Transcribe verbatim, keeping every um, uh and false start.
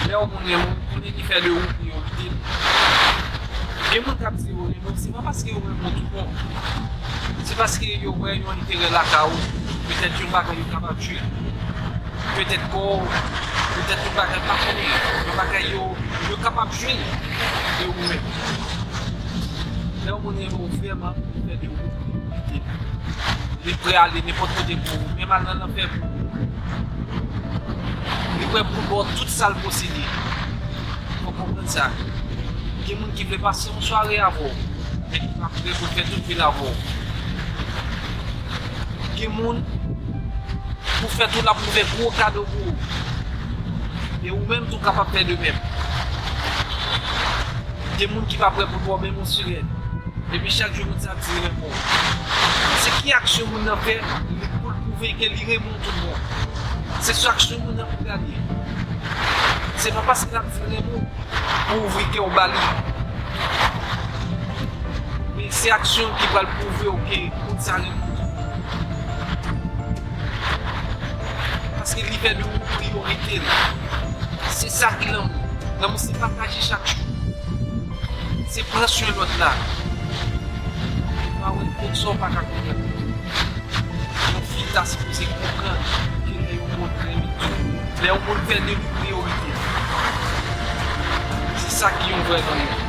Lè yon moun renmen w, konnen li fè de ou priyorite l. Gen moun k ap di yo renmen w, se pa paske yo renmen w tout bon. Se paske yo wè yon enterè lakay ou. Petèt yon bagay yo kapab jwi. Petèt kò w. Petèt yon bagay pa konnen. Yon bagay yo, yo kapab jwi de ou menm. Lè yon moun renmen w vrèman, li fè de ou priyorite l. Li prè ale nenpòt kote pou ou, menm al nan lanfè pou ou. Li prè pou l ba w tout sa l posede. Fò w konprann sa. Gen moun ki vle pase yon sware avè w, men ki pa prè pou l fè tout vi l avè w. Gen moun, pou fè tou, l ap ouvè gwo kado pou ou. E ou menm tou kapab fè de menm. Gen moun ki pa prè pou l ba w menm yon sirèt. Epi chak jou moun sa ap di li renmen w. Se ki aksyon moun nan fè li pou l pwouve ke li renmen w tout bon? Se sou aksyon moun nan pou gade. Se pa paske l ap di l renmen w pou ouvri kè w ba li. Men se aksyon ki pral pwouve w ke moun sa renmen w. Paske li fè de ou priyorite l. Se sa ki lanmou. Lanmou se pataje chak jou. Se pran swen lòt la. Pa wè kot sa w pa ka konprann. Yon fi ta sipoze konprann ke lè yon moun renmen l, lè yon moun fè de li priyorite, se sa ki yon vrè lanmou.